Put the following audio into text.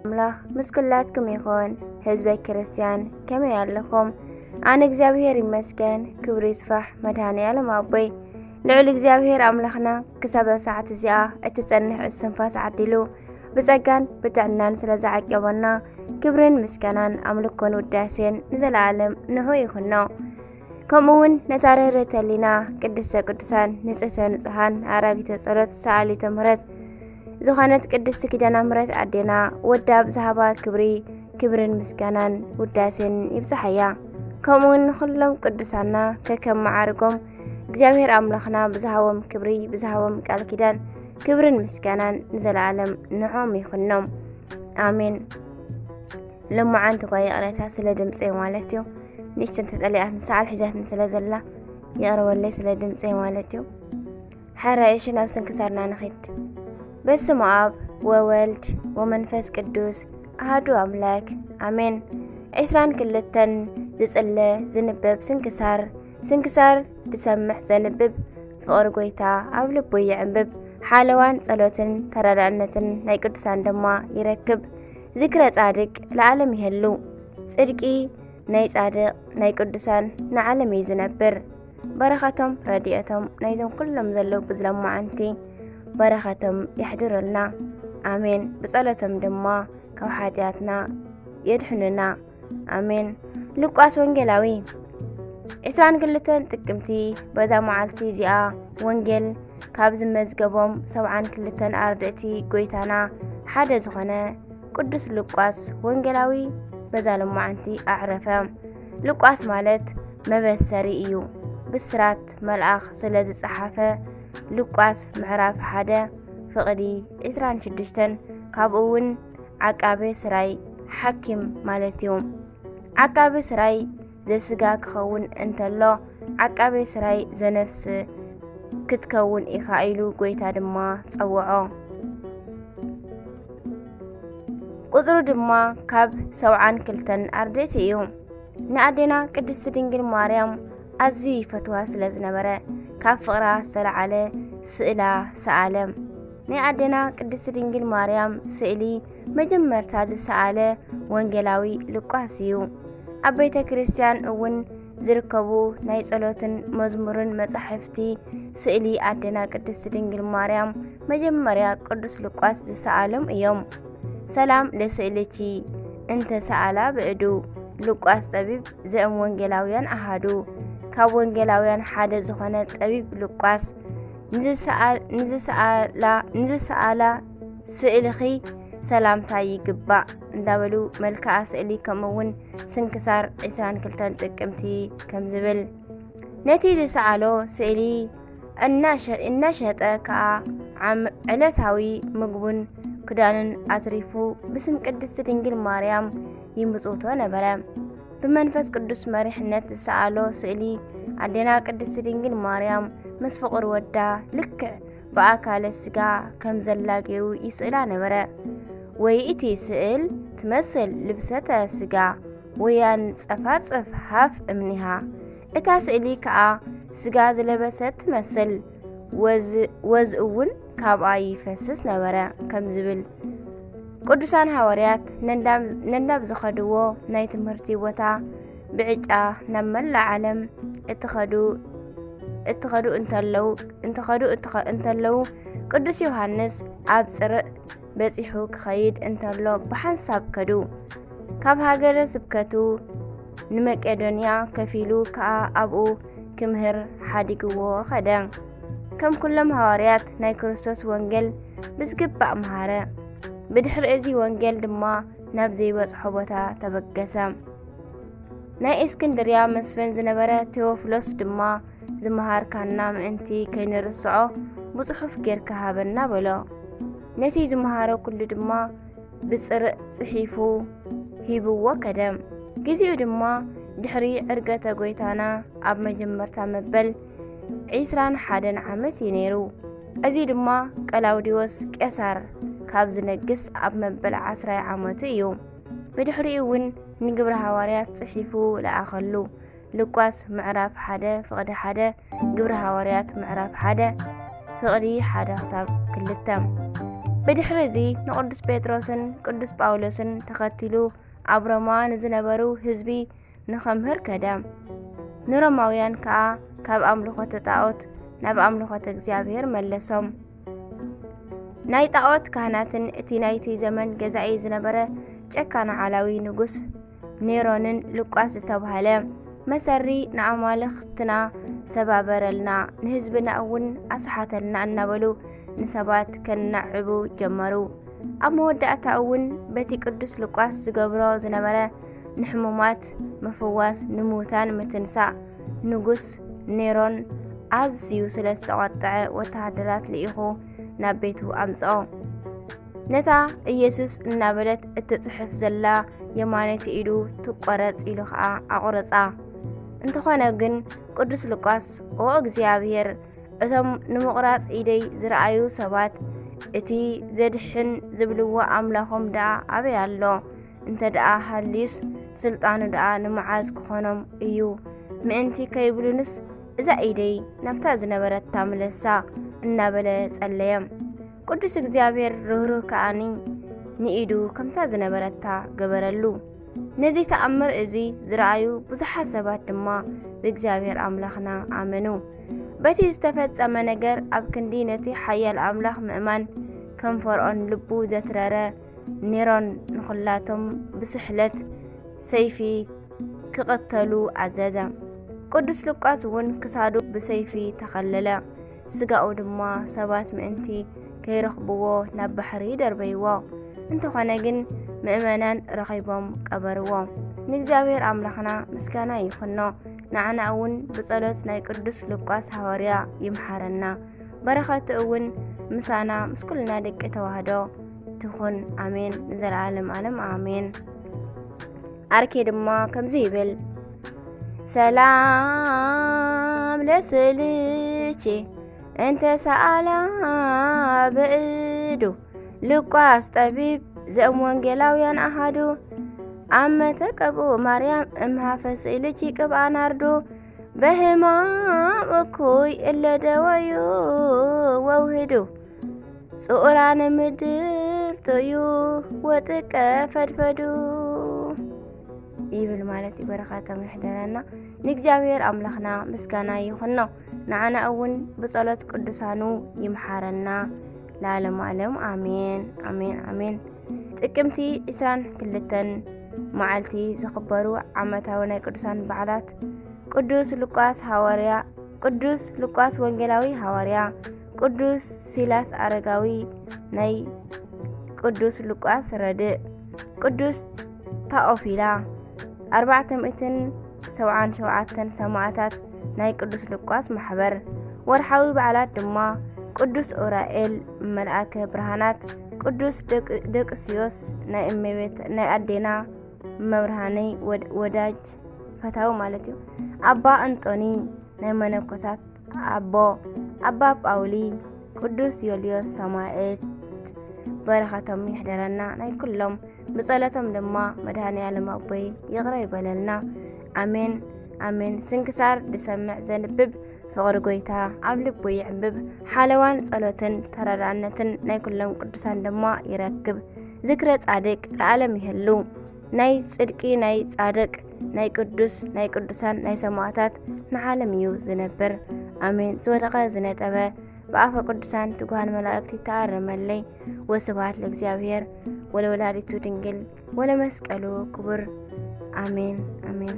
ኣምላኽ ምስ ኩላትኩም ይኹን። ህዝበ ክርስቲያን ከመይ ኣለኹም? ኣነ እግዚኣብሔር ይመስገን፣ ክብሪ ይስፋሕ መድኃኔ ዓለም ኣቦይ። ልዑል እግዚኣብሔር ኣምላኽና ክሳብ እዛ ሰዓት እዚኣ እትጸንሕ እስትንፋስ ዓዲሉ ብጸጋን ብጥዕናን ስለ ዝዓቀበና ክብርን ምስጋናን ኣምልኮን ውዳሴን ንዘለዓለም ንዑ ይኹኖ። ከምኡ እውን ነታ ርህርህተ ህሊና ቅድስተ ቅዱሳን ንጽህተ ንጹሃን ኣራጊተ ጸሎት ሰኣሊተ ምሕረት ዝኾነት ቅድስቲ ኪዳነ ምሕረት ኣዴና ወዳ ብዝሃባ ክብሪ ክብርን ምስጋናን ውዳሴን ይብጽሓያ። ከምኡ እውን ንኹሎም ቅዱሳና ከከም መዓርጎም እግዚኣብሔር ኣምላኽና ብዝሃቦም ክብሪ ብዝሃቦም ቃል ኪዳን ክብርን ምስጋናን ንዘለዓለም ንዖም ይኹኖም። ኣሜን። ለማዓንቲ ኳ ይቕረታ ስለ ድምፀይ ማለት እዩ። ንእሽተን ተጸሊኣትን ሰዓል ሒዛትን ስለ ዘላ ይቕረበለይ ስለ ድምፀይ ማለት እዩ። ሕረ እሺ ናብ ስንክሳርና ንኺድ። በስመ ኣብ ወወልድ ወመንፈስ ቅዱስ ኣሃዱ ኣምላክ ኣሜን። ዒስራን ክልተን ዝጽለ ዝንበብ ስንክሳር። ስንክሳር ዝሰምዕ ዘንብብ ፍቕሪ ጎይታ ኣብ ልቡ ይዕንብብ። ሓለዋን ጸሎትን ተረዳእነትን ናይ ቅዱሳን ድማ ይረክብ። ዝክረ ጻድቅ ለዓለም ይህሉ። ጽድቂ ናይ ጻድቅ ናይ ቅዱሳን ንዓለም እዩ ዝነብር። በረኸቶም ረድኤቶም ናይዞም ኩሎም ዘለዉ ብዝለማዓንቲ በረኸቶም የሕድረልና። ኣሜን። ብጸሎቶም ድማ ካብ ሓጢኣትና የድሕኑና። ኣሜን። ሉቃስ ወንጌላዊ። ዒስራን ክልተን ጥቅምቲ በዛ መዓልቲ እዚኣ ወንጌል ካብ ዝመዝገቦም ሰብዓን ክልተን ኣርድእቲ ጎይታና ሓደ ዝኾነ ቅዱስ ሉቃስ ወንጌላዊ በዛ ለማዓንቲ ኣዕረፈ። ሉቃስ ማለት መበሰሪ እዩ። ብስራት መልኣኽ ስለ ዝጸሓፈ ሉቃስ ምዕራፍ ሓደ ፍቕዲ ዒስራን ሽዱሽተን ካብኡ እውን ዓቃቤ ስራይ ሓኪም ማለት እዩ። ዓቃቤ ስራይ ዘስጋ ክኸውን እንተሎ ዓቃቤ ስራይ ዘነፍስ ክትከውን ኢኻ ኢሉ ጎይታ ድማ ጸውዖ። ቁጽሩ ድማ ካብ ሰብዓን ክልተን ኣርድእቲ እዩ። ንኣዴና ቅድስቲ ድንግል ማርያም ኣዝዩ ይፈትዋ ስለ ዝነበረ ካብ ፍቕራ ዝተለዓለ ስእላ ሰኣለ። ናይ ኣዴና ቅድስቲ ድንግል ማርያም ስእሊ መጀመርታ ዝሰኣለ ወንጌላዊ ሉቃስ እዩ። ኣብ ቤተ ክርስቲያን እውን ዝርከቡ ናይ ጸሎትን መዝሙርን መጻሕፍቲ ስእሊ ኣዴና ቅድስቲ ድንግል ማርያም መጀመርያ ቅዱስ ሉቃስ ዝሰኣሎም እዮም። ሰላም ለስእልኪ እንተ ሰኣላ ብዕዱ ሉቃስ ጠቢብ ዘእም ወንጌላውያን ኣሃዱ። ካብ ወንጌላውያን ሓደ ዝኾነ ጠቢብ ሉቃስ ንዝሰኣል- ንዝሰኣላ- ንዝሰኣላ ስእልኺ ሰላምታ ይግባእ እንዳበሉ መልክዓ ስእሊ ከምኡ እውን ስንክሳር ዒስራን ክልተን ጥቅምቲ ከም ዝብል ነቲ ዝሰኣሎ ስእሊ እናሸ- እናሸጠ ከኣ ዓም- ዕለታዊ ምግቡን ክዳኑን ኣትሪፉ ብስም ቅድስቲ ድንግል ማርያም ይምጽውቶ ነበረ። ብመንፈስ ቅዱስ መሪሕነት ዝሰኣሎ ስእሊ ኣዴና ቅድስቲ ድንግል ማርያም ምስ ፍቑር ወዳ ልክዕ ብኣካለ ስጋ ከም ዘላ ገይሩ ይስእላ ነበረ። ወይ እቲ ስእል ትመስል ልብሰተ ስጋ ወያን ጸፋጽፍ ሃፍ እምኒሃ። እታ ስእሊ ከኣ ስጋ ዝለበሰት ትመስል፣ ወዝ- ወዝ እውን ካብኣ ይፈስስ ነበረ ከም ዝብል ቅዱሳን ሃዋርያት ነንዳብ- ነንዳብ ዝኸድዎ ናይ ትምህርቲ ቦታ ብዕጫ ናብ መላእ ዓለም እትኸዱ እትኸዱ እንተለዉ እንትኸዱ እትኸ- እንተለዉ ቅዱስ ዮሃንስ ኣብ ጽርእ በጺሑ ክኸይድ እንተሎ ብሓንሳብ ከዱ። ካብ ሃገረ ስብከቱ ንመቄዶንያ ከፊሉ ከኣ ኣብኡ ክምህር ሓዲግዎ ኸደ። ከም ኩሎም ሃዋርያት ናይ ክርስቶስ ወንጌል ብዝግባእ መሃረ። ብድሕሪ እዚ ወንጌል ድማ ናብ ዘይበጽሖ ቦታ ተበገሰ። ናይ እስክንድርያ መስፍን ዝነበረ ቴዎፍሎስ ድማ ዝመሃርካና ምእንቲ ከይንርስዖ ብጽሑፍ ጌርካ ሃበና በሎ። ነቲ ዝመሃሮ ኩሉ ድማ ብጽርእ ጽሒፉ ሂብዎ ከደ። ግዚኡ ድማ ድሕሪ ዕርገተ ጎይታና ኣብ መጀመርታ መበል ዒስራን ሓደን ዓመት እዩ ነይሩ። እዚ ድማ ቀላውዲዎስ ቄሳር ካብ ዝነግስ ኣብ መበል ዓስራይ ዓመቱ እዩ። ብድሕሪኡ እውን ንግብረ ሃዋርያት ጽሒፉ ለኣኸሉ። ሉቃስ ምዕራፍ ሓደ ፍቕዲ ሓደ፣ ግብረ ሃዋርያት ምዕራፍ ሓደ ፍቕዲ ሓደ ክሳብ ክልተ። ብድሕሪ እዚ ንቅዱስ ጴጥሮስን ቅዱስ ጳውሎስን ተኸቲሉ ኣብ ሮማ ንዝነበሩ ህዝቢ ንኸምህር ከደ። ንሮማውያን ከኣ ካብ ኣምልኾተ ጣኦት ናብ ኣምልኾተ እግዚኣብሔር መለሶም። ናይ ጣኦት ካህናትን እቲ ናይቲ ዘመን ገዛኢ ዝነበረ ጨካን ዓላዊ ንጉስ ኔሮንን ሉቃስ ዝተባህለ መሰሪ ንኣማልኽትና ሰባበረልና፣ ንህዝብና እውን ኣስሓተልና እናበሉ ንሰባት ከናዕቡ ጀመሩ። ኣብ መወዳእታ እውን በቲ ቅዱስ ሉቃስ ዝገብሮ ዝነበረ ንሕሙማት ምፍዋስ፣ ንሙታን ምትንሳእ፣ ንጉስ ኔሮን ኣዝዩ ስለ ዝተቖጥዐ ወተሃደራት ልኢኹ ናብ ቤቱ ኣምጽኦ። ነታ ኢየሱስ እናበለት እትጽሕፍ ዘላ የማነይቲ ኢዱ ትቆረጽ ኢሉ ኸኣ ኣቑረጻ። እንተኾነ ግን ቅዱስ ሉቃስ፣ "ኦ እግዚኣብሔር፣ እቶም ንምቑራጽ ኢደይ ዝረኣዩ ሰባት እቲ ዘድሕን ዝብልዎ ኣምላኾም ደኣ ኣበይ ኣሎ? እንተ ደኣ ሃልዩስ ስልጣኑ ደኣ ንመዓዝ ክኾኖም እዩ? ምእንቲ ከይብሉንስ እዛ ኢደይ ናብታ ዝነበረታ ምለሳ" እናበለ ጸለየ። ቅዱስ እግዚኣብሔር ርህሩህ ከኣኒ ንኢዱ ከምታ ዝነበረታ ገበረሉ። ነዚ ተኣምር እዚ ዝረኣዩ ብዙሓት ሰባት ድማ ብእግዚኣብሔር ኣምላኽና ኣመኑ። በቲ ዝተፈጸመ ነገር ኣብ ክንዲ ነቲ ሓያል ኣምላኽ ምእማን ከም ፈርዖን ልቡ ዘትረረ ኔሮን ንኹላቶም ብስሕለት ሰይፊ ክቐተሉ ኣዘዘ። ቅዱስ ሉቃስ እውን ክሳዱ ብሰይፊ ተኸለለ። ስጋኡ ድማ ሰባት ምእንቲ ከይረኽብዎ ናብ ባሕሪ ደርበይዎ። እንተኾነ ግን ምእመናን ረኺቦም ቀበርዎ። ንእግዚኣብሔር ኣምላኽና ምስጋና ይኹኖ። ንዓና እውን ብጸሎት ናይ ቅዱስ ሉቃስ ሃዋርያ ይምሓረና። በረኸቱ እውን ምሳና ምስ ኩልና ደቂ ተዋህዶ ትኹን። ኣሜን። ንዘለዓለም ዓለም ኣሜን። ኣርኬ ድማ ከምዚ ይብል፣ ሰላም ለስልቺ እንተ ሰኣላ በእዱ ሉቃስ ጠቢብ ዘእም ወንጌላውያን ኣሃዱ ኣብ መተቀብኡ ማርያም እምሃፈ ስእልቺ ቅብኣ ናርዱ በህማም እኩይ እለ ደወዩ ወውህዱ ጽኡራነ ምድር ቶዩ ወጥቀ ፈድፈዱ ይብል ማለት እዩ። በረኻቶም ይሕደረና። ንእግዚኣብሔር ኣምላኽና ምስጋና ይኹኖ። ንዓና እውን ብጸሎት ቅዱሳኑ ይምሓረና ለዓለመ ዓለም። ኣሜን፣ ኣሜን፣ ኣሜን። ጥቅምቲ ዕስራን ክልተን መዓልቲ ዝኽበሩ ዓመታዊ ናይ ቅዱሳን በዓላት ቅዱስ ሉቃስ ሃዋርያ፣ ቅዱስ ሉቃስ ወንጌላዊ ሃዋርያ፣ ቅዱስ ሲላስ ኣረጋዊ ናይ ቅዱስ ሉቃስ ረድእ፣ ቅዱስ ታኦፊላ፣ ኣርባዕተ ሚእትን ሰብዓን ሸውዓተን ሰማእታት ናይ ቅዱስ ሉቃስ ማሕበር። ወርሓዊ በዓላት ድማ ቅዱስ ኡራኤል መልኣከ ብርሃናት፣ ቅዱስ ደቅ-፣ ደቅስዮስ ናይ እመቤት-፣ ናይ ኣዴና መብርሃነይ ወድ-፣ ወዳጅ ፈታዊ ማለት እዩ። ኣባ እንጦኒ ናይ መነኮሳት ኣቦ፣ ኣባ ጳውሊ፣ ቅዱስ ዮልዮስ ሰማዕት በረኸቶም ይሕደረና ናይ ኩሎም። ብጸሎቶም ድማ መድኃኔ ዓለም ኣቦይ ይቕረ ይበለልና። ኣሜን፣ ኣሜን። ስንክሳር ዝሰምዕ ዘንብብ ፍቕሪ ጐይታ ኣብ ልቡ ይዕምብብ። ሓለዋን ጸሎትን ተረዳእነትን ናይ ኩሎም ቅዱሳን ድማ ይረክብ። ዝክረ ጻድቅ ለዓለም ይህሉ። ናይ ጽድቂ ናይ ጻድቅ ናይ ቅዱስ ናይ ቅዱሳን ናይ ሰማዕታት ንዓለም እዩ ዝነብር። ኣሜን። ዝወደቐ ዝነጠበ ብኣፈ ቅዱሳን ትጉሃን መላእክት ይተኣረመለይ። ወስብሐት ለእግዚኣብሔር ወለወላዲቱ ድንግል ወለመስቀሉ ክቡር። ኣሜን፣ ኣሜን።